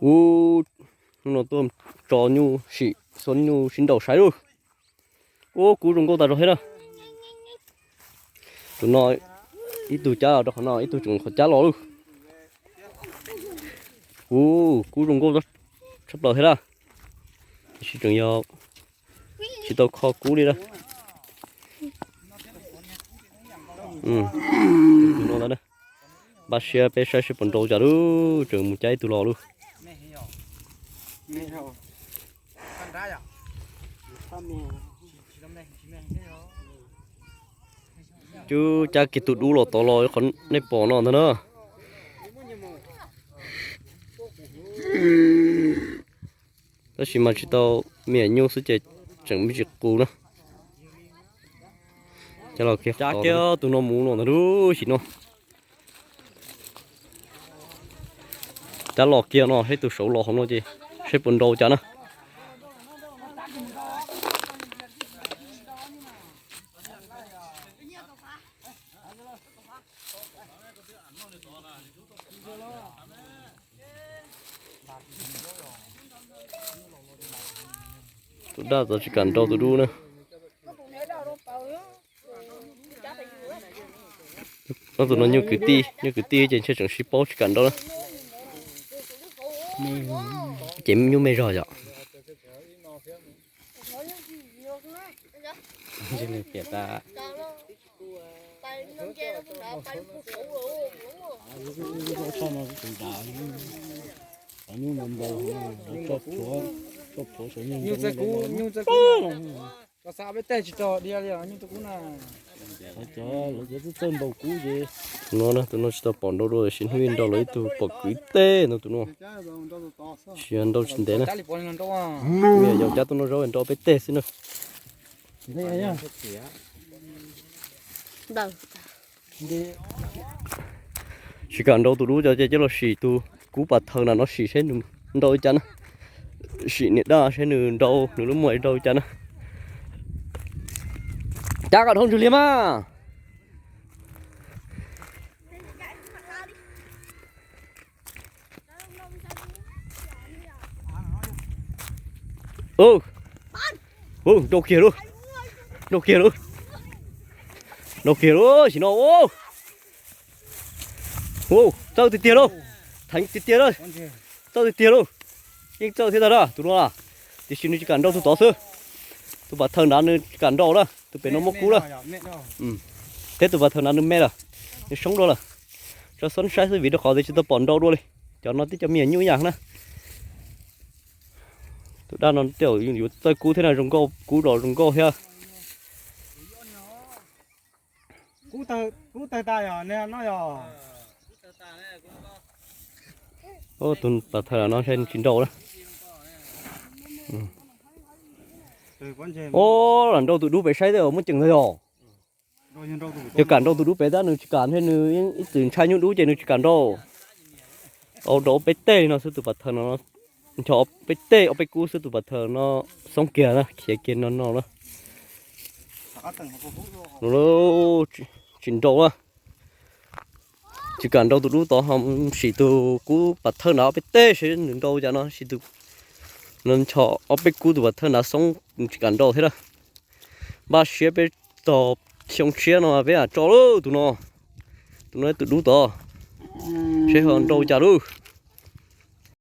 Ub, hnub no tuaj tso nyuj sim, xuab nyuj sib nraus saib lub. Ub, kub zoo nkauj tas zog thiab na. Tus no ib tug cab los rau qhov no, ib tug tseem qhov cab los lub. Ub, kub zoo nkauj tshaj plaws thiab na. Tiam sis tseem yog tsis tau kho kub li na. Tus no ntag na. Npaj siab peb saib seb puas nrau cas lub, tseem mus cab ib tug los lub. Cub cab kiag tus dub los tod los qhov nej pom no ntag na. Tab sis mas tsis tau me nyuam nyuj xwb ces tseem me ntsis qus na. Cab los kiag, cab kiag tus no mus no ntag lub sim no. Cab los kiag no, saib tus saud los hauv no ces saib puas nrau cas na. Tus daj tod tsis kam nrau tus dub na. Tus no nyuj kwv tij, nyuj kwv tij ces ntshe tseem sib paub tsis kam nrau na. Ces nyuj me zog yom. Nyuj txawj kub, nyuj txawj kub. Koj xav peb tej tsis tau dhia li os, nyuj txawj kub na. Cov lawv cov txawj nrau kub ces. Tus no, tus no tsis tau pom nrau dua, sim hnub ib nrau lawm ib tug pom kwv tij no tus no. Tsis nrau tsis ntev na. Yog cab tus no zaub nrau peb tej xwb na. Tsis kam nrau tus dub, cov ces coj los sim tus kub pas thaw na no sim seb nws nrau li cas na. Sim niam daj seb nws nrau, nws lub muag nrau li cas na. Cab kom dhau ntswg liag mas. Nrau kiag lauj, nrau kiag lauj, nrau kiag lauj, sim no. Txawj tiag tiag lauj, theev tiag tiag lauj, txawj tiag tiag lauj. Yeej txawj thiab ntag na tus no. Tiam sis nws tsis kam nrau tus tod xwb. Tus pas thaw nrad nws tsis kam nrau na, tus pem no muaj kub lawm. Thiab tus pas thaw nrad nws me lawm, nws soob dua lawm. Tso xob saib xwb vim rau qhov tias tsis tau pom nrau dua li. Cov no tib cov me nyuam nyuj yam na. Tus daj no tej zaum yuav txawj kub thiab na, zoo nkauj, kub los zoo nkauj thiab. Tus pas thaw no ntshe tsis nrau na. Ua, lam nrau tus dub pem saib tej zaum muaj ceem ntag yog. Yog kam nrau tus dub pem tab nws tsis kam, nws ib txwm ntshai nyuj dub ces nws tsis kam nrau. Au, nrau peb tej li no xwb tus pas thaw no, ncho peb tej ob peb kub xwb tus pas thaw no xoob kiag na, khiav kiag no no na. Tsis nrau na. Tsis kam nrau tus dub tod, ho sim tus kub pas thaw nrad ob peb teg seb nws nrau cas no, sim tus no ncho ob peb kub tus pas thaw nrad xoob tsis kam nrau thiab na. Npaj siab peb tog xyoo tshiab no peb mam tso lauj tus no. Tus no tus dub tod, seb ho nrau cas lauj.